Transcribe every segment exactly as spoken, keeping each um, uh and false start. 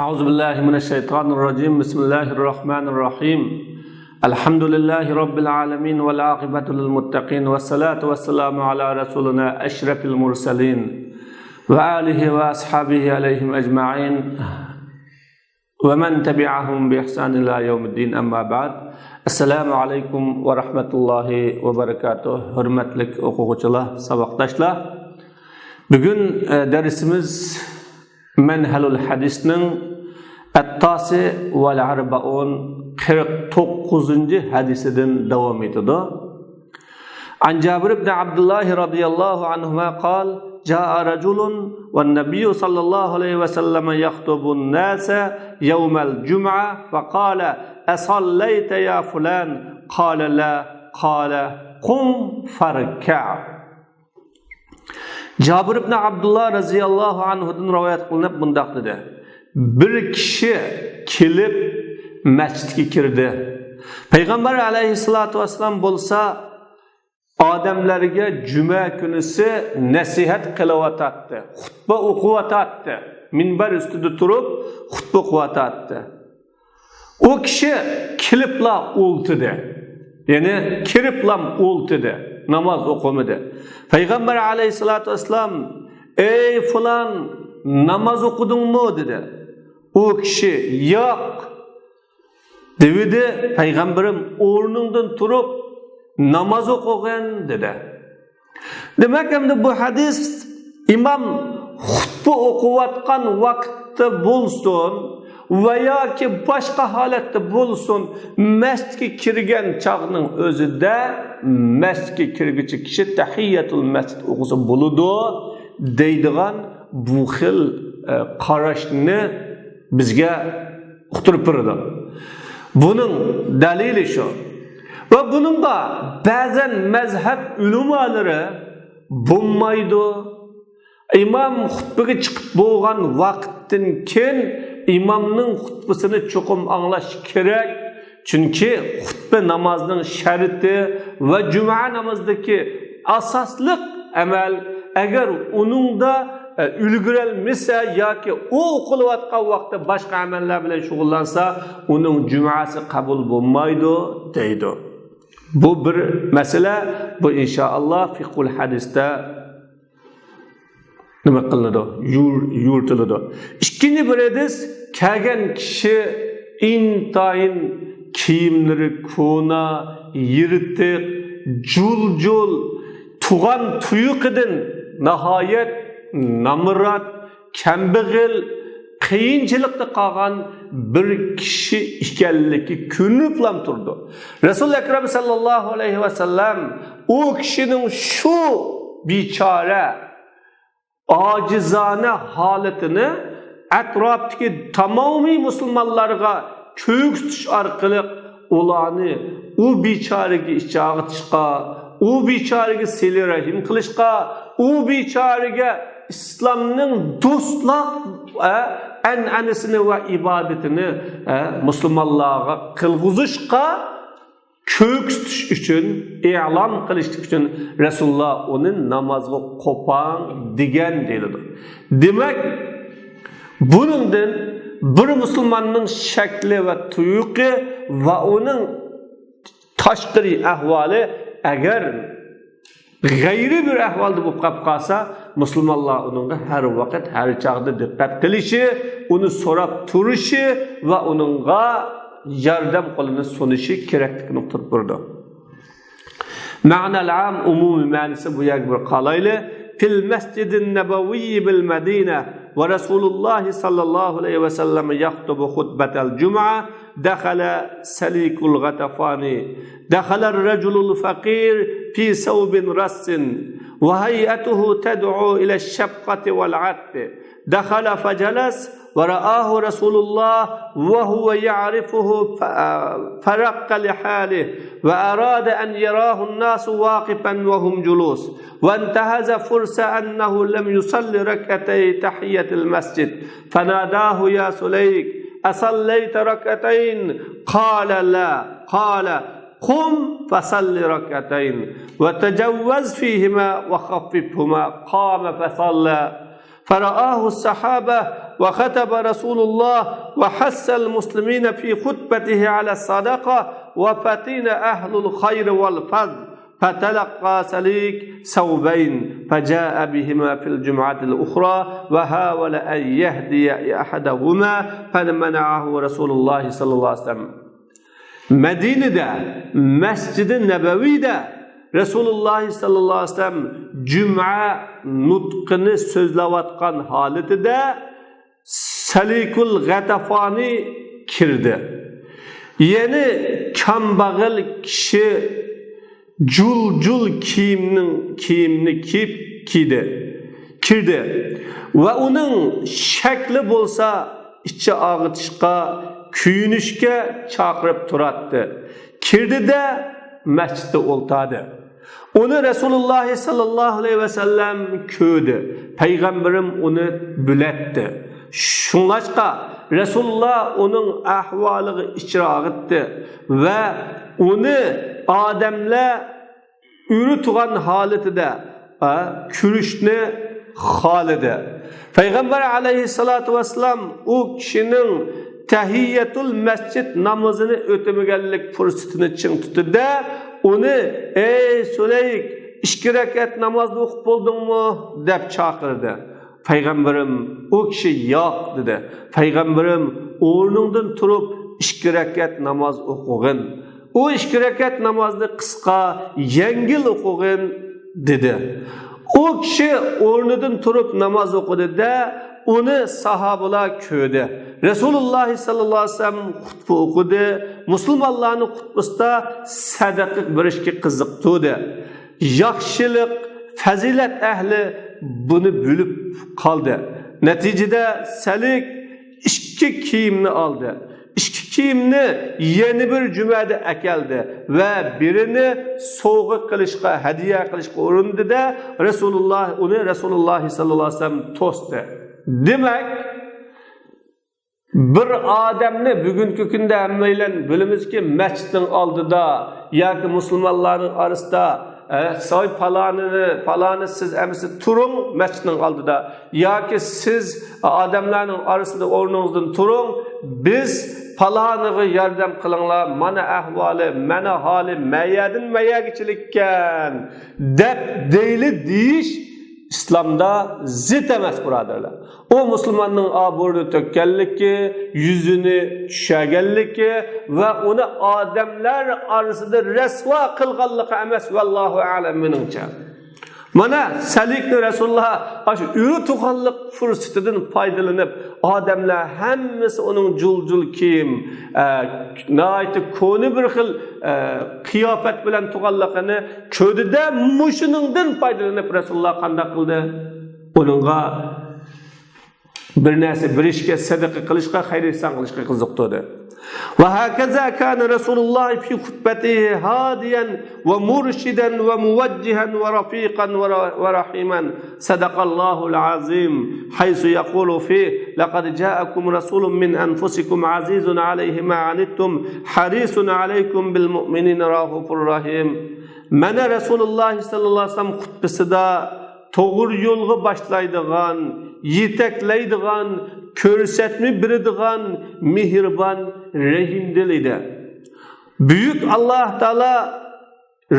أعوذ بالله من الشيطان الرجيم. بسم الله الرحمن الرحيم. الحمد لله رب العالمين، والعاقبة للمتقين، والصلاة والسلام على رسولنا أشرف المرسلين وآله وأصحابه عليهم أجمعين ومن تبعهم بإحسان إلى يوم الدين، أما بعد. السلام عليكم ورحمة الله وبركاته. ھۆرمەتلىك ئوقۇغۇچىلار، ساۋاقداشلار. بۈگۈن، ئە، دەرسىمىز مەنھەلۇل ھەدىسنىڭ ئەتتاسى ۋەل ئەربەئۇن، قىرىق توققۇزىنچى ھەدىسىدىن داۋام ئېتىدۇ. عن جابر بن عبد الله رضي الله عنهما قال: جاء رجل والنبي صلى الله عليه وسلم يخطب الناس يوم الجمعة فقال: أصليت يا فلان؟ قال: لا. قال: قم فاركع. جابىر ئىبن ئابدۇللا رەزىياللاھۇ ئەنھۇدىن رىۋايەت قىلىنىپ مۇنداق دېدى: بىر كىشى كېلىپ مەسچىتكە كىردى. پەيغەمبەر ئەلەيھىسسالاتۇ ۋەسسالام بولسا ئادەملەرگە جۈمە كۈنىسى نەسىھەت قىلىۋاتاتتى، خۇتبە ئوقۇۋاتاتتى، مىنبەر ئۈستىدە تۇرۇپ خۇتبە ئوقۇۋاتاتتى. ئۇ كىشى كېلىپلا ئولتۇردى. يەنى كىرىپلا ئولتۇردى. ناماز ئوقۇمىدى. پەيغەمبەر ئەلەيھىسسالاتۇ ۋەسسالام: ئەي فۇلان، ناماز ئوقۇدۇڭمۇ؟ دېدى. ئۇ كىشى: ياق، دېۋىدى. پەيغەمبىرىم ئورنۇڭدىن تۇرۇپ ناماز ئوقۇغىن، دېدى. دېمەك، ئەمدى بۇ ھەدىس ئىمام خۇتبە ئوقۇۋاتقان ۋاقىتتا بولسۇن ۋە ياكى باشقا ھالەتتە بولسۇن، مەسچىتكە كىرگەن چاغنىڭ ئۆزىدە مەسچىتكە كىرگۈچى كىشى تەھىيەتۇل مەسچىت ئوقۇسا بولىدۇ دەيدىغان بۇ خىل، ئە، قاراشنى بىزگە ئۇقتۇرۇپ بېرىدۇ. بۇنىڭ دەلىلى شۇ. ۋە بۇنىڭغا بەزەن مەزھەپ ئۆلىمالىرى بولمايدۇ. ئىمام خۇتبىگە چىقىپ بولغان ۋاقىتتىن كېيىن ئىمامنىڭ خۇتبىسىنى چوقۇم ئاڭلاش كېرەك. چۈنكى خۇتبە نامازنىڭ شەرتى ۋە جۈمە نامىزىدىكى ئاساسلىق ئەمەل. ئەگەر ئۇنىڭدا، ئە، ئۈلگۈرەلمىسە ياكى ئۇ ئوقۇلۇۋاتقان ۋاقىتتا باشقا ئەمەللەر بىلەن شۇغۇللانسا، ئۇنىڭ جۈمەسى قەبۇل بولمايدۇ، دەيدۇ. بۇ بىر مەسىلە. بۇ، ئىنشائاللا، فىقھۇل ھەدىستە نېمە قىلىنىدۇ؟ يۇر-، يورۇتۇلىدۇ. ئىككىنچى بىر ھەدىس، كەلگەن كىشى ئىنتايىن كىيىملىرى كونا، يىرتىق، جۇل-جۇل، تۇغان تۇيىقىدىن ناھايەت نامرات، كەمبەغەل، قىيىنچىلىقتا قالغان بىر كىشى ئىكەنلىكى كۆرۈنۈپلا تۇرىدۇ. رەسۇل ئەكرەم ساللاللاھۇ ئەلەيھى ۋەسەللەم ئۇ كىشىنىڭ شۇ بىچارە، ئاجىزانە ھالىتىنى ئەتراپتىكى تامامىي مۇسۇلمانلارغا كۆرسىتىش ئارقىلىق ئۇلارنى ئۇ بىچارىگە ئىچ ئاغىتىشقا، ئۇ بىچارىگە سىلە رەھىم قىلىشقا، ئۇ بىچارىگە ئىسلامنىڭ دوستلۇق، ئە، ئەنئەنىسىنى ۋە ئىبادىتىنى، ئە، مۇسۇلمانلارغا قىلغۇزۇشقا كۆرسىتىش ئۈچۈن، ئېلان قىلىشلىق ئۈچۈن رەسۇلۇللا ئۇنى نامازغا قوپاڭ دېگەن دېيىلىدۇ. دېمەك، بۇنىڭدىن بىر مۇسۇلماننىڭ شەكلى ۋە تۇيۇقى ۋە ئۇنىڭ تاشقىرى ئەھۋالى ئەگەر غەيرىي بىر ئەھۋالدا بولۇپ قاپ قالسا، مۇسۇلمانلار ئۇنىڭغا ھەر ۋاقىت، ھەر چاغدا دىققەت قىلىشى، ئۇنى سوراپ تۇرۇشى ۋە ئۇنىڭغا ياردەم قولىنى سۇنۇشى كېرەكلىكىنى ئۇقتۇرۇپ بېرىدۇ. مەنەل ئام، ئومۇمىي مەنىسى بۇ يەرگە بىر قارايلى. في المسجد النبوي بالمدينة ورسول الله صلى الله عليه وسلم يخطب خطبة الجمعة دخل سليك الغطفان، دخل الرجل الفقير في ثوب رث وهيئته تدعو إلى الشفقة والعطف، دخل فجلس ورآه رسول الله وهو يعرفه ف-، فرق لحاله وأراد أن يراه الناس واقفا وهم جلوس، وانتهز فرصة أنه لم يصل ركعتي تحية المسجد، فناداه: يا سليك، أصليت ركعتين؟ قال: لا. قال: قم فصل ركعتين وتجوز فيهما وخففهما. قام فصلى، فرآه الصحابة وخطب رسول الله وحث المسلمين في خطبته على الصدقة وفطن أهل الخير والفضل فتلقى سليك ثوبين فجاء بهما في الجمعة الأخرى وحاول أن يهدي أحدهما فمنعه رسول الله صلى الله عليه وسلم. مەدىنىدە، مەسجىدى نەبەۋىدە رەسۇلۇللاھ سەللەللاھۇ ئەلەيھى ۋەسەللەم جۈمئە نۇتقىنى سۆزلەۋاتقان ھالىتىدە سەلىكۇل غەتەفانى كىردى. يەنى كامباغىل كىشى جۇل-جۇل كىيىمنىڭ، كىيىمنى كىيىپ كىيدى، كىردى. ۋە ئۇنىڭ شەكلى بولسا ئىچى ئاغرىتىشقا، كۆيۈنۈشكە چاقىرىپ تۇراتتى. كىردى-دە، مەسچىتتە ئولتاردى. ئۇنى رەسۇلۇللاھ سەللەللاھۇ ئەلەيھى ۋەسەللەم كۆردى. پەيغەمبىرىم ئۇنى بىلەتتى. شۇڭلاشقا، رەسۇلۇللاھ ئۇنىڭ ئەھۋالىغا ئىچى ئاغرىتتى ۋە ئۇنى ئادەملەر ئۆرە تۇرغان ھالىتىدە، ئە، كۆرۈشنى خالىدى. پەيغەمبەر ئەلەيھىسسالاتۇ ۋەسسالام ئۇ كىشىنىڭ تەھىيەتۇل مەسچىت نامىزىنى ئۆتىمىگەنلىك پۇرسىتىنى چىڭ تۇتتى-دە، ئۇنى، «ئەي سۇلەيك، ئىككى رەكەت نامازنى ئوقۇپ بولدۇڭمۇ؟» دەپ چاقىردى. پەيغەمبىرىم، ئۇ كىشى، «ياق» دېدى. پەيغەمبىرىم، «ئورنۇڭدىن تۇرۇپ ئىككى رەكەت ناماز ئوقۇغىن. ئۇ ئىككى رەكەت نامازنى قىسقا، يەڭگىل ئوقۇغىن» دېدى. ئۇ كىشى ئورنىدىن تۇرۇپ ناماز ئوقۇدى-دە، ئۇنى ساھابىلار كۆردى. رەسۇلۇللاھ سەللەللاھۇ ئەلەيھى ۋەسەللەم خۇتبە ئوقۇدى، مۇسۇلمانلارنى خۇتبىسىدا سەدىقە بېرىشكە قىزىقتۇردى. ياخشىلىق، پەزىلەت ئەھلى بۇنى بىلىپ قالدى. نەتىجىدە سەلىك ئىككى كىيىمنى ئالدى. ئىككى كىيىمنى يەنە بىر جۈمەدە ئەكەلدى ۋە بىرىنى سوۋغا قىلىشقا، ھەدىيە قىلىشقا ئۇرۇندى-دە، رەسۇلۇللاھ، ئۇنى رەسۇلۇللاھ سەللەللاھۇ ئەلەيھى ۋەسەللەم توستى. دېمەك، بىر ئادەمنى بۈگۈنكى كۈندە ھەممەيلەن بىلىمىزكى، مەسچىتنىڭ ئالدىدا ياكى مۇسۇلمانلارنىڭ ئارىسىدا، ئە، ساي پالانىنى، پالانى سىز ئەمىسە تۇرۇڭ مەسچىتنىڭ ئالدىدا، ياكى سىز ئادەملەرنىڭ ئارىسىدا ئورنىڭىزدىن تۇرۇڭ، بىز پالانىغا ياردەم قىلىڭلار، مانا ئەھۋالى، مانا ھالى، مەيەدىن مەيەگىچىلىككەن دەپ دەيلى دېيىش ئىسلامدا زىت ئەمەس، بۇرادەرلەر. ئۇ مۇسۇلماننىڭ ئابرۇيىنى تۆككەنلىكى، يۈزىنى چۈشەرگەنلىكى ۋە ئۇنى ئادەملەر ئارىسىدا رەسۋا قىلغانلىقى ئەمەس، ۋەللاھۇ ئەلەم، مېنىڭچە. مانا سەلىكنى رەسۇلۇللاھ ئاشۇ ئۆرە تۇرغانلىق پۇرسىتىدىن پايدىلىنىپ، ئادەملەر ھەممىسى ئۇنىڭ جۇل-جۇل كىيىم، ئە، ناھايىتى كونا بىر خىل، ئە، قىياپەت بىلەن تۇرغانلىقىنى كۆردى-دە، مۇشۇنىڭدىن پايدىلىنىپ رەسۇلۇللاھ قانداق قىلدى؟ ئۇنىڭغا بىر نەرسە بېرىشكە، سەدىقە قىلىشقا، خەير ئېھسان قىلىشقا قىزىقتۇردى. وهكذا كان رسول الله في خطبته هاديا ومرشدا وموجها ورفيقا ور-، ورحيما. صدق الله العظيم حيث يقول فيه: لقد جاءكم رسول من أنفسكم عزيز عليه ما عنتم حريص عليكم بالمؤمنين رءوف رحيم. مانا رەسۇلۇللاھ سەللەللاھۇ ئەلەيھى ۋەسەللەم خۇتبىسىدا توغرا يولغا باشلايدىغان، يېتەكلەيدىغان، كۆرسەتمە بېرىدىغان مېھرىبان، رەھىمدىل ئىدى. بۈيۈك ئاللاھ تائالا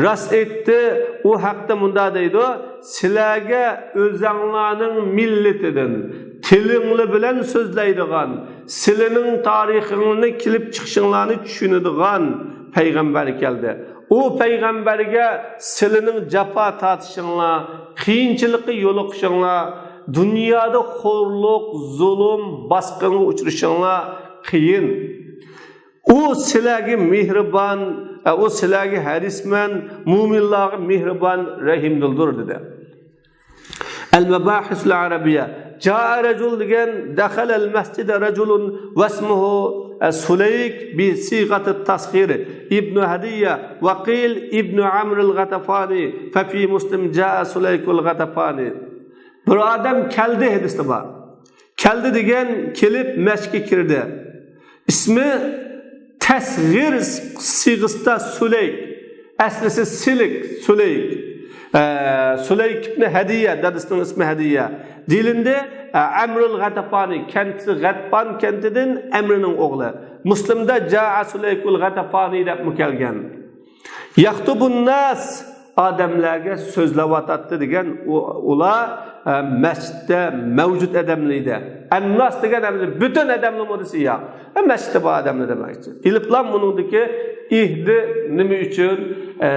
راست ئېيتتى، ئۇ ھەقتە مۇنداق دەيدۇ: سىلەرگە ئۆزەڭلارنىڭ مىللىتىدىن، تىلىڭلار بىلەن سۆزلەيدىغان، سىلىنىڭ تارىخىڭلارنى، كېلىپ چىقىشىڭلارنى چۈشىنىدىغان پەيغەمبەر كەلدى. ئۇ پەيغەمبەرگە سىلىنىڭ جاپا تارتىشىڭلار، قىيىنچىلىققا يولۇقۇشۇڭلار، دۇنيادا خورلۇق، زۇلۇم، باسقىنغا ئۇچرىشىڭلار قىيىن. ئۇ سىلەرگە مېھرىبان، ئە، ئۇ سىلەرگە ھەرىسمەن، مۇئمىنلارغا مېھرىبان، رەھىمدىلدۇر، دېدى. المباحث العربية. جاء رجل دېگەن، دخل المسجد رجل واسمه سليك بصيغة التصغير، ابن هدية، وقيل ابن عمرو الغطفاني، ففي مسلم جاء سليك الغطفاني. بىر ئادەم كەلدى ھەدىستە بار. كەلدى دېگەن، كېلىپ مەسچىتكە كىردى. ئىسمى تەسغىر سىيغىسىدا سۇلەيك، ئەسلىسى سىلىك، سۇلەيك. ئە، سۇلەيك ئىبنى ھەدىيە، دادىسىنىڭ ئىسمى ھەدىيە. دېيىلىندى، ئە، ئەمرۇل غەتەپانى، كەنتى غەتپان كەنتىدىن ئەمرىنىڭ ئوغلى. مۇسلىمدا جاء سۇلەيكۇل غەتەپانى دەپمۇ كەلگەن. يەختۇبۇن ناس، ئادەملەرگە سۆزلەۋاتاتتى دېگەن، ئۇ، ئۇلار، ئە، مەسچىتتە مەۋجۇت ئادەملەر ئىدى. ئەنناس دېگەن ئەمدى پۈتۈن ئادەملەرمۇ دېسە ياق. ئە، مەسچىتتە بار ئادەملەر دېمەكچى. ئېلىپلام بۇنىڭدىكى ئىھدى نېمە ئۈچۈن، ئە،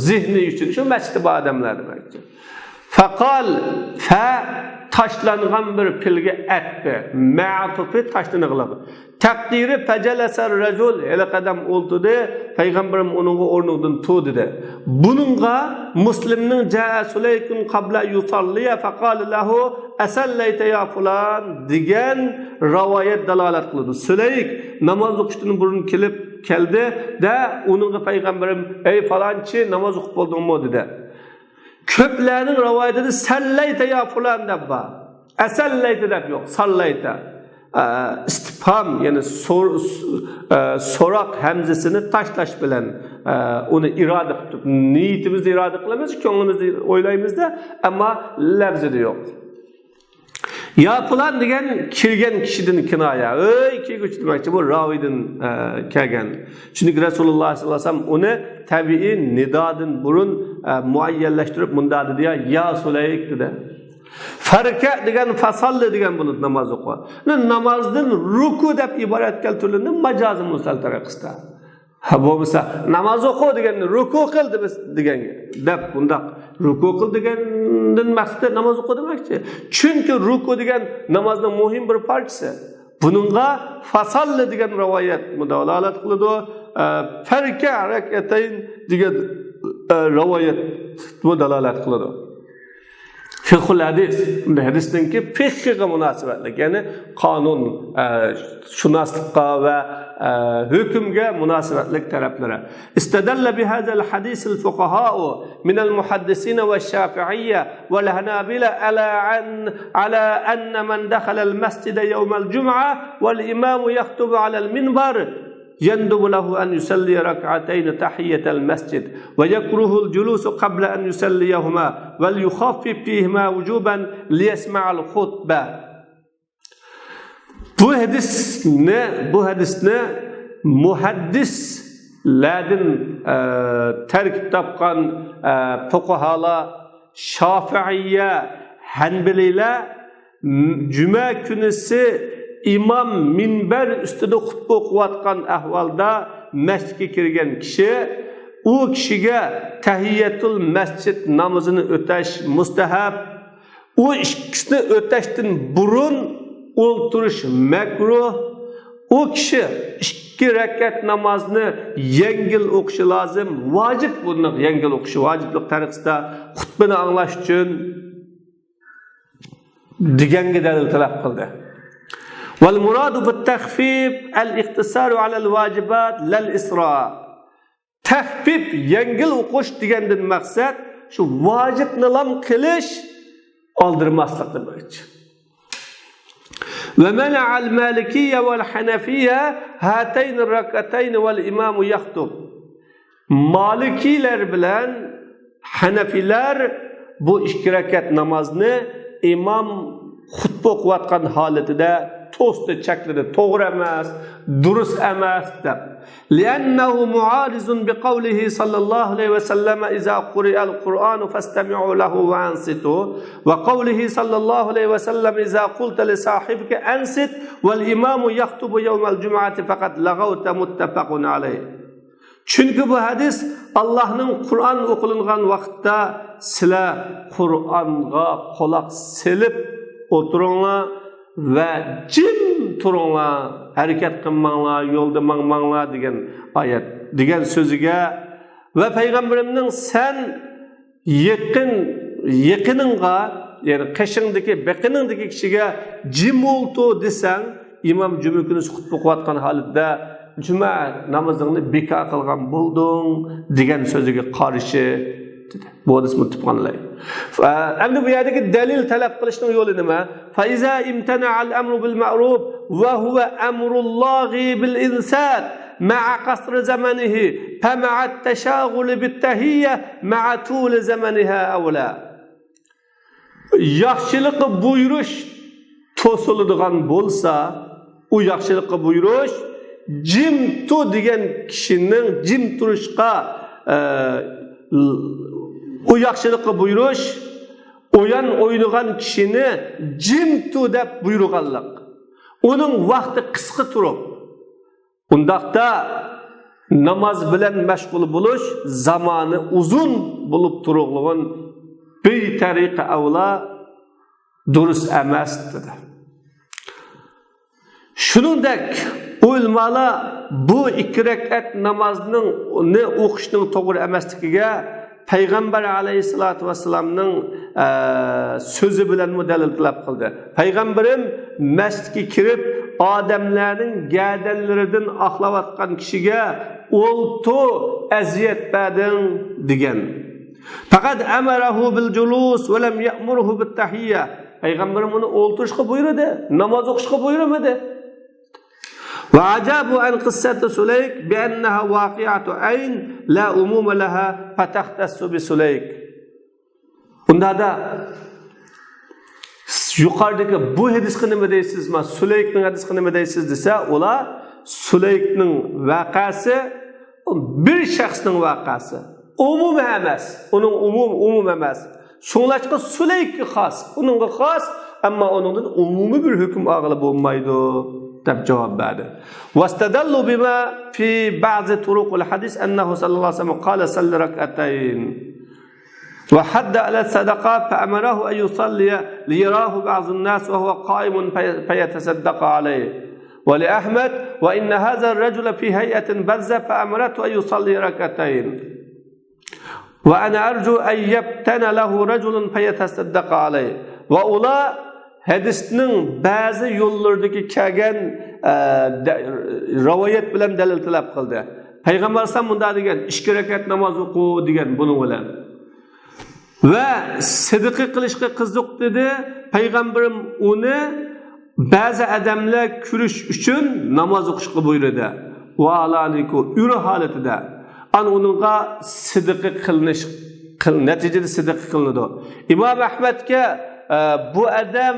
زېھنى ئۈچۈن، شۇ مەسچىتتە بار ئادەملەر دېمەكچى. فەقال، فە تاشلانغان بىر پېئىلگە ئەتپى، مەتۇپى تاشلىنىغلىق. تەقدىرى فەجەلەسەر رەجۇل، ھېلىقى ئادەم ئولتۇردى، پەيغەمبىرىم ئۇنىڭغا ئورنىدىن تۇر دېدى. بۇنىڭغا مۇسلىمنىڭ جاء سۇلەيكۇن قەبلە يۇسەللىيە فەقالە لەھۇ ئەسەللەيتە يا فۇلان دېگەن رىۋايەت دالالەت قىلىدۇ. سۇلەيك ناماز ئوقۇشتىن بۇرۇن كېلىپ كەلدى دە، ئۇنىڭغا پەيغەمبىرىم، ئەي پالانچى، ناماز ئوقۇپ بولدۇڭمۇ دېدى. كۆپلەرنىڭ رىۋايىتىدە سەللەيتە يا فۇلان دەپ بار. ئەسەللەيتە دەپ يوق، ساللەيتە. ئە، ئىستىپھام، يەنى سور-، ئە، سوراق ھەمزىسىنى تاشلاش بىلەن، ئە، ئۇنى ئىرادە قىلىپ، نىيىتىمىزدە ئىرادە قىلىمىز، كۆڭلىمىزدە ئويلايمىزدا، ئەمما لەۋزىدە يوق. يا پۇلان دېگەن كىرگەن كىشىدىن كىنايە. ئۆي كىرگۈچى دېمەكچى، بۇ راۋىدىن، ئە، كەلگەن. چۈنكى رەسۇلۇللاھ سەللەللاھۇ ئەلەيھى ۋەسەللەم ئۇنى تەبىئىي نىدادىن بۇرۇن، ئە، مۇئەييەنلەشتۈرۈپ مۇنداق دېدى، يا، يا سۇلەيك دېدى. فەركە دېگەن، فەساللى دېگەن بولىدۇ، ناماز ئوقۇ. نامازدىن رۇكۇ دەپ ئىبارەت كەلتۈرۈلدى ماجازىي مۇرسەل تەرىقىسىدە. ھە، بولمىسا، ناماز ئوقۇ دېگەننى رۇكۇ قىل دېمەس-، دېگەنگە دەپ بۇنداق. رۇكۇ قىل دېگەندىن مەقسىتى ناماز ئوقۇ دېمەكچى. چۈنكى رۇكۇ دېگەن نامازنىڭ مۇھىم بىر پارچىسى. بۇنىڭغا فەساللى دېگەن رىۋايەتمۇ دالالەت قىلىدۇ. ئە، فەركە رەكئەتەين دېگەن، ئە، رىۋايەتمۇ دالالەت قىلىدۇ. فىقھۇل ھەدىس، بۇ ھەدىسنىڭكى فىقھىغا مۇناسىۋەتلىك، يەنى قانۇن، ئە، شۇناسلىققا ۋە، ئە، ھۆكۈمگە مۇناسىۋەتلىك تەرەپلىرى. استدل بهذا الحديث الفقهاء من المحدثين والشافعية والحنابلة على أن، على أن من دخل المسجد يوم الجمعة والإمام يخطب على المنبر يندب له أن يصلي ركعتين تحية المسجد، ويكره الجلوس قبل أن يصليهما، وليخفف فيهما وجوبا ليسمع الخطبة. بۇ ھەدىسنى، بۇ ھەدىسنى مۇھەددىسلەردىن، ئە، تەركىب تاپقان، ئە، پۇقاھالار، شافىئىيە، ھەنبىلىيلەر، جۈمە كۈنىسى ئىمام مىنبەر ئۈستىدە خۇتبە ئوقۇۋاتقان ئەھۋالدا مەسچىتكە كىرگەن كىشى، ئۇ كىشىگە تەھىيەتۇل مەسچىت نامىزىنى ئۆتەش مۇستەھەب. ئۇ ئىككىسىنى ئۆتەشتىن بۇرۇن ئولتۇرۇش مەكرۇھ. ئۇ كىشى ئىككى رەكەت نامازنى يەڭگىل ئوقۇشى لازىم. ۋاجىپ بۇنى يەڭگىل ئوقۇشى، ۋاجىپلىق تەرىقىسىدە خۇتبىنى ئاڭلاش ئۈچۈن. دېگەنگە دەلىل تەلەپ قىلدى. والمراد بالتخفيف الاقتصار على الواجبات لا الإسراف. تەخپىپ، يەڭگىل ئوقۇش دېگەندىن مەقسەت شۇ ۋاجىپنىلام قىلىش، ئالدىرىماسلىق دېمەكچى. ومنع المالكية والحنفية هاتين الركعتين والإمام يخطب. مالىكىيلەر بىلەن ھەنەفىيلەر بۇ ئىككى رەكەت نامازنى ئىمام خۇتبە ئوقۇۋاتقان ھالىتىدە توستى، چەكلىدى، توغرا ئەمەس، دۇرۇس ئەمەس دەپ. لأنه معارض بقوله صلى الله عليه وسلم إذا قرئ القرآن فاستمعوا له وأنصتوا، وقوله صلى الله عليه وسلم إذا قلت لصاحبك أنصت والإمام يخطب يوم الجمعة فقد لغوت، متفق عليه. چۈنكى بۇ ھەدىس، ئاللاھنىڭ قۇرئان ئوقۇلۇنغان ۋاقىتتا سىلەر قۇرئانغا قۇلاق سېلىپ ئولتۇرۇڭلار ۋە جىم تۇرۇڭلار، ھەرىكەت قىلماڭلار، يولدا ماڭماڭلار دېگەن ئايەت، دېگەن سۆزىگە ۋە پەيغەمبىرىمنىڭ سەن يېقىن، يېقىنىڭغا، يەنى قېشىڭدىكى، بېقىنىڭدىكى كىشىگە جىم ئولتۇر دېسەڭ، ئىمام جۈمە كۈنى خۇتبە ئوقۇۋاتقان ھالەتتە جۈمە نامىزىڭنى بىكار قىلغان بولدۇڭ دېگەن سۆزىگە قارشى دېدى. بۇ ھەدىس مۇتتەپىقۇن ئەلەيھ. ئەمدى بۇ يەردىكى دەلىل تەلەپ قىلىشنىڭ يولى نېمە؟ فإذا امتنع الأمر بالمعروف وهو أمر الله بالإنسات مع قصر زمنه، فمع التشاغل بالتحية مع طول زمنها أولى. ياخشىلىققا بۇيرۇش توسۇلىدىغان بولسا، ئۇ ياخشىلىققا بۇيرۇش جىم تۇر دېگەن كىشىنىڭ جىم تۇرۇشقا، ئە، ئۇ ياخشىلىققا بۇيرۇش ئويان ئوينىغان كىشىنى جىم تۇر دەپ بۇيرۇغانلىق. ئۇنىڭ ۋاقتى قىسقا تۇرۇپ، ئۇنداقتا ناماز بىلەن مەشغۇل بولۇش زامانى ئۇزۇن بولۇپ تۇرۇغلىغان بىتەرىقە ئەۋلا دۇرۇس ئەمەس، دېدى. شۇنىڭدەك ئۆلىمالار بۇ ئىككى رەكئەت نامازنىڭ، نى ئوقۇشنىڭ توغرا ئەمەسلىكىگە پەيغەمبەر ئەلەيھىسسالاتۇ ۋەسسالامنىڭ، ئە، سۆزى بىلەنمۇ دەلىل تەلەپ قىلدى. پەيغەمبىرىم مەسچىتكە كىرىپ، ئادەملەرنىڭ گەدەنلىرىدىن ئاقلاۋاتقان كىشىگە ئولتۇر، ئەزىيەت بەردىڭ، دېگەن. پەقەت ئەمەرەھۇ بىل جۇلۇس ۋە لەم يەئمۇرھۇ بىت تەھىيە. پەيغەمبىرىم ئۇنى ئولتۇرۇشقا بۇيرۇدى، ناماز ئوقۇشقا بۇيرۇمىدى. وأجابوا عن قصة سليك بأنها واقعة عين لا عموم لها فتختص بسليك. ئۇندادا يۇقىرىدىكى بۇ ھەدىسقا نېمە دەيسىز؟ ما سۇلەيكنىڭ ھەدىسىگە نېمە دەيسىز دېسە، ئۇلار سۇلەيكنىڭ ۋەقەسى بىر شەخسنىڭ ۋەقەسى. ئومۇمىي ئەمەس. ئۇنىڭ ئومۇم، ئومۇم ئەمەس. شۇڭلاشقا سۇلەيككە خاس، ئۇنىڭغا خاس، ئەمما ئۇنىڭدىن ئومۇمىي بىر ھۆكۈم ئالغىلى بولمايدۇ، دەپ جاۋاب بەردى. واستدلوا بما في بعض طرق الحديث أنه صلى الله عليه وسلم قال صل ركعتين وحض على الصدقة فأمره أن يصلي ليراه بعض الناس وهو قائم في-، فيتصدق عليه. ولأحمد: وإن هذا الرجل في هيئة بذة فأمرته أن يصلي ركعتين. وأنا أرجو أن يفتن له رجل فيتصدق عليه. ۋە ئۇلار ھەدىسنىڭ بەزى يوللىرىدىكى كەلگەن، ئە، دە-، رىۋايەت بىلەن دەلىل تەلەپ قىلدى. پەيغەمبەر ئەلەيھىسسالام مۇنداق دېگەن، «ئىككى رەكەت ناماز ئوقۇ» دېگەن بۇنىڭ بىلەن. ۋە سەدىقە قىلىشقا قىزىق دېدى. پەيغەمبىرىم ئۇنى بەزى ئادەملەر كۆرۈش ئۈچۈن ناماز ئوقۇشقا بۇيرۇدى. ۋە ئالانىكۇ، ئۆرە ھالىتىدە. ئان ئۇنىڭغا سەدىقە قىلىنىش، قىل-، نەتىجىدە سەدىقە قىلىنىدۇ. ئىمام ئەھمەدكە، ئە، بۇ ئادەم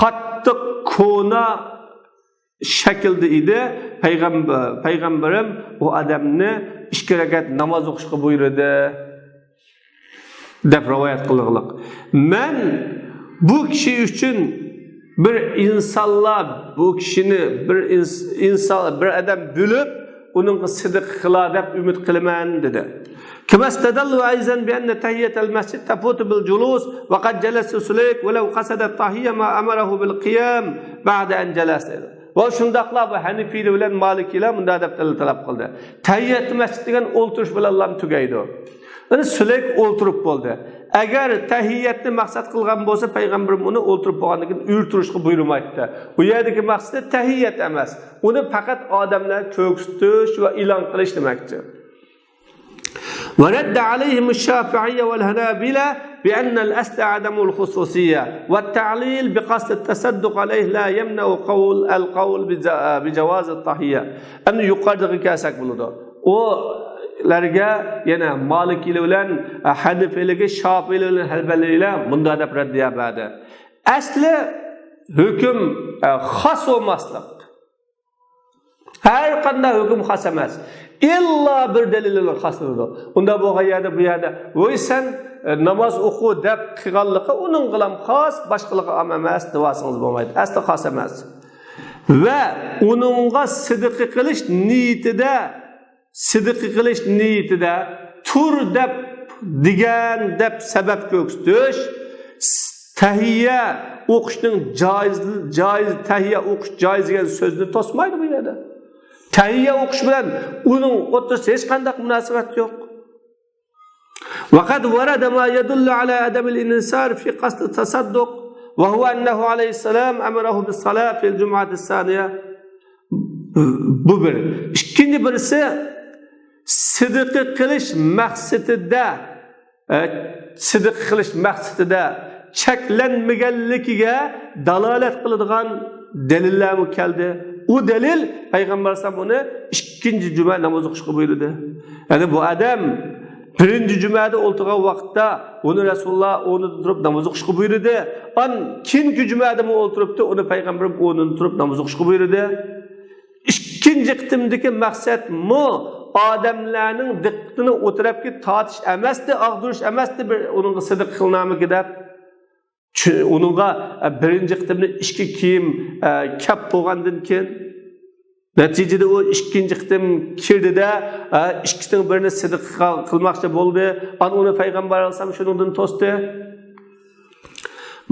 قاتتىق كونا شەكىلدە ئىدى. پەيغەمبەر، پەيغەمبىرىم ئۇ ئادەمنى ئىككى رەكەت ناماز ئوقۇشقا بۇيرۇدى، دەپ رىۋايەت قىلغانلىق. مەن بۇ كىشى ئۈچۈن بىر ئىنسانلار، بۇ كىشىنى بىر ئىنس-، ئىنسان، بىر ئادەم بۆلۈپ، ئۇنىڭغا سەدىقە قىلا دەپ ئۈمىد قىلىمەن، دېدى. كما استدلوا أيضا بأن تحية المسجد تفوت بالجلوس وقد جلس سليك ولو قصد التحية ما أمره بالقيام بعد أن جلس. ۋە شۇنداقلا بۇ ھەنىفىيلەر بىلەن مالىكىيلەر مۇنداق دەپ دەلىل تەلەپ قىلدى. تەھىيەتۇ مەسجىد دېگەن ئولتۇرۇش بىلەنلا تۈگەيدۇ. يەنى سۈلەيك ئولتۇرۇپ بولدى. ئەگەر تەھىيەتنى مەقسەت قىلغان بولسا، پەيغەمبىرىم ئۇنى ئولتۇرۇپ بولغاندىن كېيىن ئۆرە تۇرۇشقا بۇيرۇمايتتى. ئۇ يەردىكى مەقسىتى تەھىيەت ئەمەس. ئۇنى پەقەت ئادەملەرگە كۆرسىتىش ۋە ئېلان قىلىش دېمەكچى. ورد عليهم الشافعية والحنابلة بأن الأصل عدم الخصوصية والتعليل بقصد التصدق عليه لا يمنع قول، القول بجا-، بجواز التحية. ئەمدى يۇقىرىدىغا كەلسەك بولىدۇ. ئۇلارغا يەنە مالىكىيلەر بىلەن ھەنىفىيلەرگە، شافىئىيلەر بىلەن ھەنبەلىيلەر مۇنداق دەپ رەددىيە بەردى. ئەسلى ھۆكۈم، ئە، خاس بولماسلىق. ھەر قانداق ھۆكۈم خاس ئەمەس. ئىللا بىر دەلىل بىلەن خاس بولىدۇ. ئۇنداق بولغان يەردە بۇ يەردە، «ۋوي سەن، ئە، ناماز ئوقۇ» دەپ قىلغانلىقى ئۇنىڭغىلا خاس، باشقىلارغا ئام ئەمەس دېۋالسىڭىز بولمايدۇ. ئەسلى خاس ئەمەس. ۋە ئۇنىڭغا سەدىقە قىلىش نىيىتىدە سەدىقە قىلىش نىيىتىدە تۇر دەپ دېگەن دەپ سەۋەب كۆرسىتىش، تەھىيە ئوقۇشنىڭ جايىز، جايىز، تەھىيە ئوقۇش جايىز دېگەن سۆزنى توسمايدۇ بۇ يەردە. تەھىيە ئوقۇش بىلەن ئۇنىڭ ئوتتۇرىسىدا ھېچقانداق مۇناسىۋەت يوق. وقد ورد ما يدل على عدم الانحصار في قصد التصدق، وهو أنه عليه السلام أمره بالصلاة في الجمعة الثانية. بۇ بىر. ئىككىنچى بىرسى، سەدىقە قىلىش مەقسىتىدە، ئە، سەدىقە قىلىش مەقسىتىدە چەكلەنمىگەنلىكىگە دالالەت قىلىدىغان دەلىللەرمۇ كەلدى. ئۇ دەلىل پەيغەمبەر ئەلەيھىسسالام ئۇنى ئىككىنچى جۈمە ناماز ئوقۇشقا بۇيرۇدى. يەنى بۇ ئادەم بىرىنچى جۈمەدە ئولتۇرغان ۋاقىتتا ئۇنى رەسۇلۇللا ئورنىدىن تۇرۇپ ناماز ئوقۇشقا بۇيرۇدى. ئان كېيىنكى جۈمەدىمۇ ئولتۇرۇپتۇ، ئۇنى پەيغەمبىرىم ئورنىدىن تۇرۇپ ناماز ئوقۇشقا بۇيرۇدى. ئىككىنچى قېتىمدىكى مەقسەتمۇ ئادەملەرنىڭ دىققىتىنى ئۇ تەرەپكە تارتىش ئەمەستى، ئاغدۇرۇش ئەمەستى، بىر ئۇنىڭغا سىدىق قىلىنامىكى دەپ. چۈ-، ئۇنىڭغا، ئە، بىرىنچى قېتىمدا ئىچكى كىيىم، ئە، كەپ بولغاندىن كېيىن، نەتىجىدە ئۇ ئىككىنچى قېتىم كىردى-دە، ئە، ئىككىسىنىڭ بىرىنى سىدىق قىل-، قىلماقچى بولدى. ئان ئۇنى پەيغەمبەر ئەلەيھىسسالام شۇنىڭدىن توستى.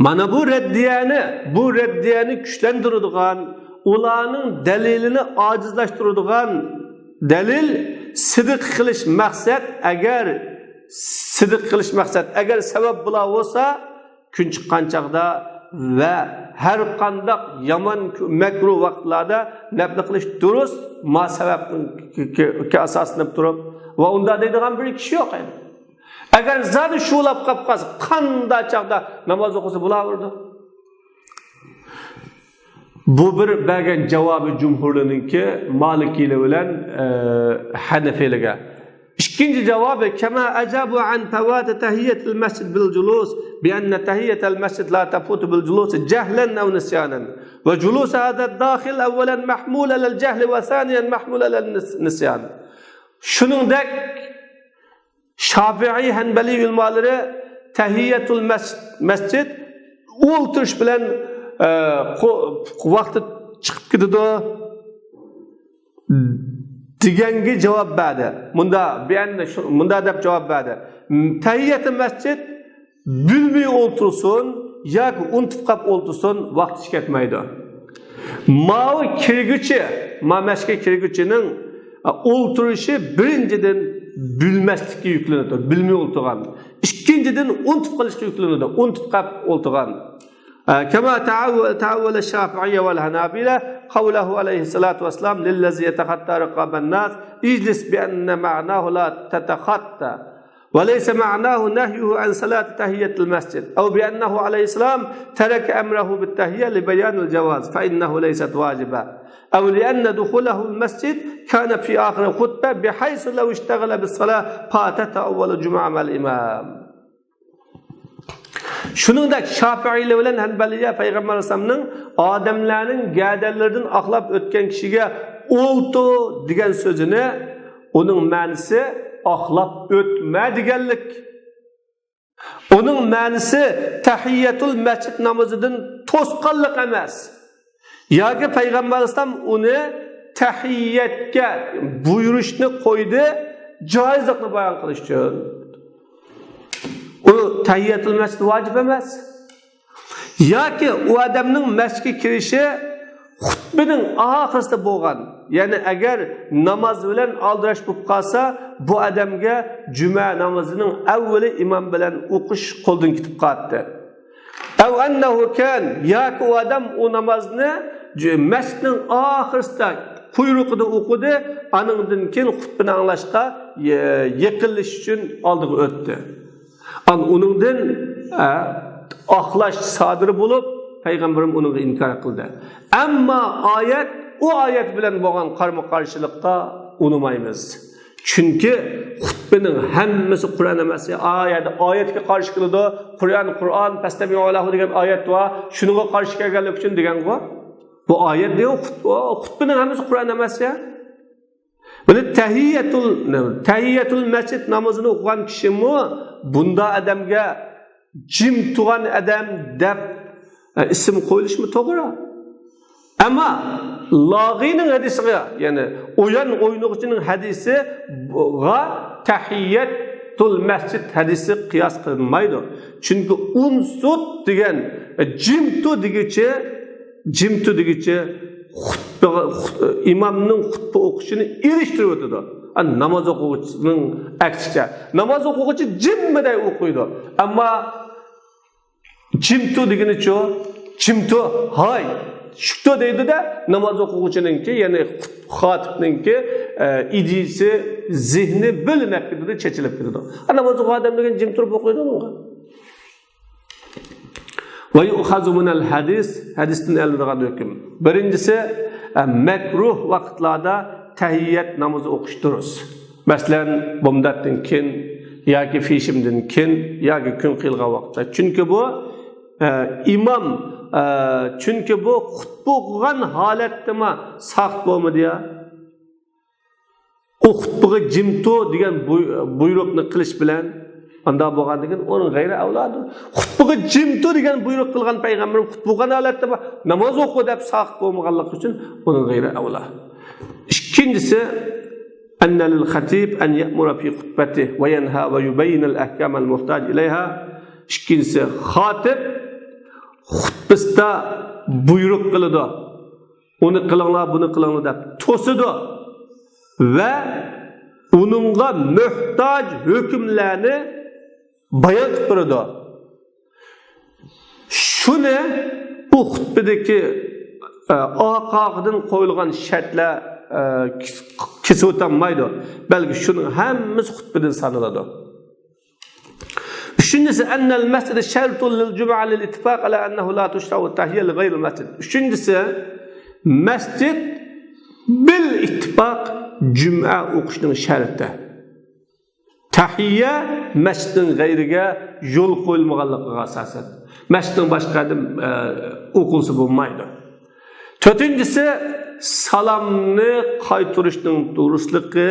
مانا بۇ رەددىيەنى، بۇ رەددىيەنى كۈچلەندۈرىدىغان، ئۇلارنىڭ دەلىلىنى ئاجىزلاشتۇرىدىغان دەلىل، سىدىق قىلىش مەقسەت، ئەگەر سىدىق قىلىش مەقسەت، ئەگەر سەۋەب بۇلار بولسا، كۈن چىققان چاغدا ۋە ھەر قانداق يامان، مەكرۇ ۋاقىتلاردا نەپلى قىلىش دۇرۇس، ما سەۋەبكە ئاساسلىنىپ تۇرۇپ، ۋە ئۇنداق دەيدىغان بىر كىشى يوق ئەمدى. ئەگەر زادى شۇلاپ قاپ قالسا، قانداق چاغدا ناماز ئوقۇسا بولاۋېرىدۇ. بۇ بىر بەرگەن جاۋابى جۇمھۇرلارنىڭكى، مالىكىيلەر بىلەن، ئە، ھەنەفىيلەرگە. ئىككىنچى جاۋابى، كما أجابوا عن فوات تحية المسجد بالجلوس بأن تحية المسجد لا تفوت بالجلوس جهلا أو نسيانا، وجلوس هذا الداخل أولا محمول على الجهل وثانيا محمول على النس-، نسيان. شۇنىڭدەك شافىئىي، ھەنبەلىي ئۆلىمالىرى تەھىيەتۇل مەس-، مەسجىد ئولتۇرۇش بىلەن، ئە، قو-، ۋاقتى چىقىپ كېتىدۇ دېگەنگە جاۋاب بەردى. مۇندا بىئەننە شۇ، مۇندا دەپ جاۋاب بەردى. تەھىيەتۇل مەسجىد بىلمەي ئولتۇرسۇن ياكى ئۇنتۇپ قاپ ئولتۇرسۇن، ۋاقتى كەتمەيدۇ. ماۋۇ كىرگۈچى، ما مەسچىتكە كىرگۈچىنىڭ، ئە، ئولتۇرۇشى بىرىنچىدىن بىلمەسلىككە يۈكلىنىدۇ، بىلمەي ئولتۇرغان. ئىككىنچىدىن ئۇنتۇپ قېلىشقا يۈكلىنىدۇ، ئۇنتۇپ قاپ ئولتۇرغان. ئە، كما تأو-، تأول الشافعية والحنابلة قوله عليه الصلاة والسلام للذي يتخطى رقاب الناس، اجلس، بأن معناه لا تتخطى. وليس معناه نهيه عن صلاة تحية المسجد، أو بأنه عليه السلام ترك أمره بالتحية لبيان الجواز، فإنه ليست واجبة، أو لأن دخوله المسجد كان في آخر الخطبة، بحيث لو اشتغل بالصلاة فاتته أول الجمعة مع الإمام. شۇنىڭدەك شافىئىيلەر بىلەن ھەنبەلىيە پەيغەمبەر ئەلەيھىسسالامنىڭ ئادەملەرنىڭ گەدەنلىرىدىن ئاقلاپ ئۆتكەن كىشىگە ئولتۇر دېگەن سۆزىنى، ئۇنىڭ مەنىسى ئاقلاپ ئۆتمە دېگەنلىك. ئۇنىڭ مەنىسى تەھىيەتۇل مەسچىت نامىزىدىن توسقانلىق ئەمەس. ياكى پەيغەمبەر ئەلەيھىسسالام ئۇنى تەھىيەتكە بۇيرۇشنى قويدى، جائىزلىقنى بايان قىلىش ئۈچۈن. ئۇ تەھىيەتۇل مەسچىت ۋاجىپ ئەمەس. ياكى ئۇ ئادەمنىڭ مەسچىتكە كىرىشى خۇتبىنىڭ ئاخىرىسىدا بولغان، يەنى ئەگەر ناماز بىلەن ئالدىراش بولۇپ قالسا، بۇ ئادەمگە جۈمە نامىزىنىڭ ئەۋۋىلى ئىمام بىلەن ئوقۇش قولدىن كېتىپ قالاتتى. ئەۋ ئەننەھۇ كان، ياكى ئۇ ئادەم ئۇ نامازنى جۈ-، مەسچىتنىڭ ئاخىرىسىدا قۇيرۇقىدا ئوقۇدى، ئانىڭدىن كېيىن خۇتبىنى ئاڭلاشقا، يېقىنلىشىش ئۈچۈن ئالدىغا ئۆتتى. ئان ئۇنىڭدىن، ئە، ئاقلاش سادىر بولۇپ، پەيغەمبىرىم ئۇنىڭغا ئىنكار قىلدى. ئەمما ئايەت، ئۇ ئايەت بىلەن بولغان قارمۇ قارشىلىققا ئۇنىمايمىز. چۈنكى خۇتبىنىڭ ھەممىسى قۇرئان ئەمەس. ئايەت، ئايەتكە قارشى كېلىدۇ. قۇرئان، قۇرئان، فەستەمىئۇ لەھۇ دېگەن ئايەت بار. شۇنىڭغا قارشى كەلگەنلىك ئۈچۈن دېگەنغۇ. بۇ ئايەت دېگەن خۇت-، خۇتبىنىڭ ھەممىسى قۇرئان ئەمەس يا. بۇنى تەھىيەتۇل، تەھىيەتۇل مەسچىت نامىزىنى ئوقۇغان كىشىمۇ بۇنداق ئادەمگە جىم تۇرغان ئادەم دەپ، ئە، ئىسىم قويۇلۇشمۇ توغرا. ئەمما لاغىنىڭ ھەدىسىگە، يەنى ئويۇن ئوينىغۇچىنىڭ ھەدىسىغا تەھىيەتۇل مەسچىت ھەدىسى قىياس قىلىنمايدۇ. چۈنكى ئۇنسۇت دېگەن، ئە، جىم تۇر دېگۈچى، جىم تۇر دېگۈچى خۇتبىغا، خۇت-، ئىمامنىڭ خۇتبە ئوقۇشىنى ئېلىشتۇرۇۋېتىدۇ. ئا، ناماز ئوقۇغۇچىنىڭ ئەكسىچە. ناماز ئوقۇغۇچى جىممىدەي ئوقۇيدۇ. ئەمما جىم تۇر دېگىنىچۇ؟ جىم تۇر، ھاي، شۇ تۇر دەيدۇ-دە، ناماز ئوقۇغۇچىنىڭكى، يەنى خۇت-، خاتىپنىڭكى، ئە، ئىدىيىسى، زېھنى بۆلۈنۈپ كېتىدۇ، چېچىلىپ كېتىدۇ. ئا، ناماز ئوقۇغان ئادەم دېگەن جىم تۇرۇپ ئوقۇيدۇ ئۇنىڭغا. ۋە يۇئخەزۇ مىنەل ھەدىس، ھەدىستىن ئېلىنىدىغان ھۆكۈم. بىرىنچىسى، ئە، مەكرۇھ ۋاقىتلاردا تەھىيەت نامىزى ئوقۇش دۇرۇس. مەسىلەن، بومداتتىن كېيىن ياكى پېشىمدىن كېيىن ياكى كۈن قىيىلغان ۋاقىتتا. چۈنكى بۇ، ئە، ئىمام، ئە، چۈنكى بۇ خۇتبە ئوقۇغان ھالەتتىمۇ ساقىت بولمىدى يا. ئۇ خۇتبىغا جىم تۇر دېگەن بۇي-، بۇيرۇقنى قىلىش بىلەن، ئاندا بولغاندىن كېيىن ئۇنىڭ غەيرى ئەۋلادۇر. خۇتبىغا جىم تۇر دېگەن بۇيرۇق قىلغان پەيغەمبىرىم خۇتبە ئوقۇغان ھالەتتە بار، ناماز ئوقۇ دەپ ساقىت بولمىغانلىقى ئۈچۈن ئۇنىڭ غەيرى ئەۋلا. ئىككىنچىسى، أن للخطيب أن يأمر في خطبته وينهى ويبين الأحكام المحتاج إليها. ئىككىنچىسى، خاتىب خۇتبىسىدا بۇيرۇق قىلىدۇ. ئۇنى قىلىڭلار، بۇنى قىلىڭلار دەپ توسىدۇ ۋە ئۇنىڭغا موھتاج ھۆكۈملەرنى بايان قىلىپ بېرىدۇ. شۇنى بۇ خۇتبىدىكى، ئە، ئارقىغا قويۇلغان شەرتلەر، ئە، كېس-، كېسىۋېتەلمەيدۇ. بەلكى شۇنىڭ ھەممىسى خۇتبىدىن سانىلىدۇ. ئۈچىنچىسى، أن المسجد شرط للجمعة للاتفاق على أنه لا تشرع التحية لغير المسجد. ئۈچىنچىسى، مەسچىت بىل ئىتتىپاق جۈمئە ئوقۇشنىڭ شەرتى. تەھىيە مەسچىتنىڭ غەيرىگە يول قويۇلمىغانلىقىغا ئاساسەن، مەسچىتنىڭ باشقا يەردە، ئە، ئوقۇلسا بولمايدۇ. تۆتىنچىسى، سالامنى قايتۇرۇشنىڭ دۇرۇسلۇقى،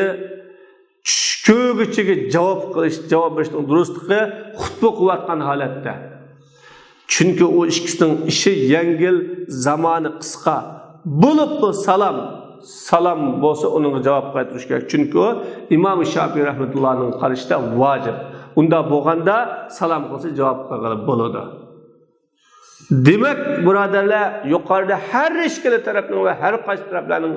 چۈش كۆرگۈچىگە جاۋاب قىلىش، جاۋاب بېرىشنىڭ دۇرۇسلۇقى خۇتبە ئوقۇۋاتقان ھالەتتە. چۈنكى ئۇ ئىككىسىنىڭ ئىشى يەڭگىل، زامانى قىسقا. بولۇپمۇ سالام، سالام بولسا ئۇنىڭغا جاۋاب قايتۇرۇش كېرەك. چۈنكى ئۇ ئىمام شاپىي رەھمەتۇللانىڭ قارىشىدا ۋاجىپ. ئۇنداق بولغاندا سالام قىلسا جاۋاب قىلغىلى بولىدۇ. دېمەك، بۇرادەرلەر، يۇقىرىدا ھەر ئىككىلا تەرەپنىڭ ۋە ھەر قايسى تەرەپلەرنىڭ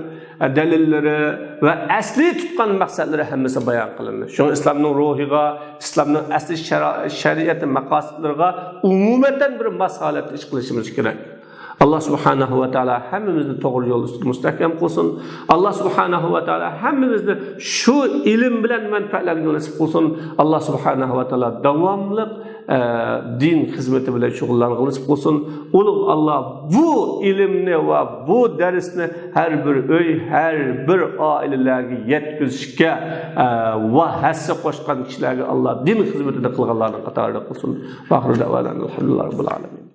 دەلىللىرى ۋە ئەسلى تۇتقان مەقسەتلىرى ھەممىسى بايان قىلىندى. شۇڭا ئىسلامنىڭ روھىغا، ئىسلامنىڭ ئەسلى شەرا-، شەرىئەتى مەقاسىتلىرىغا ئومۇمەن بىر ماس ھالەتتە ئىش قىلىشىمىز كېرەك. ئاللا سۇبھانەھۇ ۋە تائالا ھەممىمىزنى توغرا يول ئۈستىدە مۇستەھكەم قىلسۇن. ئاللا سۇبھانەھۇ ۋە تائالا ھەممىمىزنى شۇ ئىلىم بىلەن مەنپەئەتلەنگىلى نېسىپ قىلسۇن. ئاللا سۇبھانەھۇ ۋە تائالا داۋاملىق ئە، دىن خىزمىتى بىلەن شۇغۇللانغىلى نېسىپ قىلسۇن. ئۇلۇغ ئاللا بۇ ئىلىمنى ۋە بۇ دەرسنى ھەر بىر ئۆي، ھەر بىر ئائىلىلەرگە يەتكۈزۈشكە، ئە، ۋە ھەسسە قوشقان كىشىلەرگە ئاللا دىن خىزمىتىنى قىلغانلارنىڭ قاتارىدا قىلسۇن. ۋاخىرۇ دەۋانا ئەلھەمدۇلىللاھى رەببىل ئالەمىن.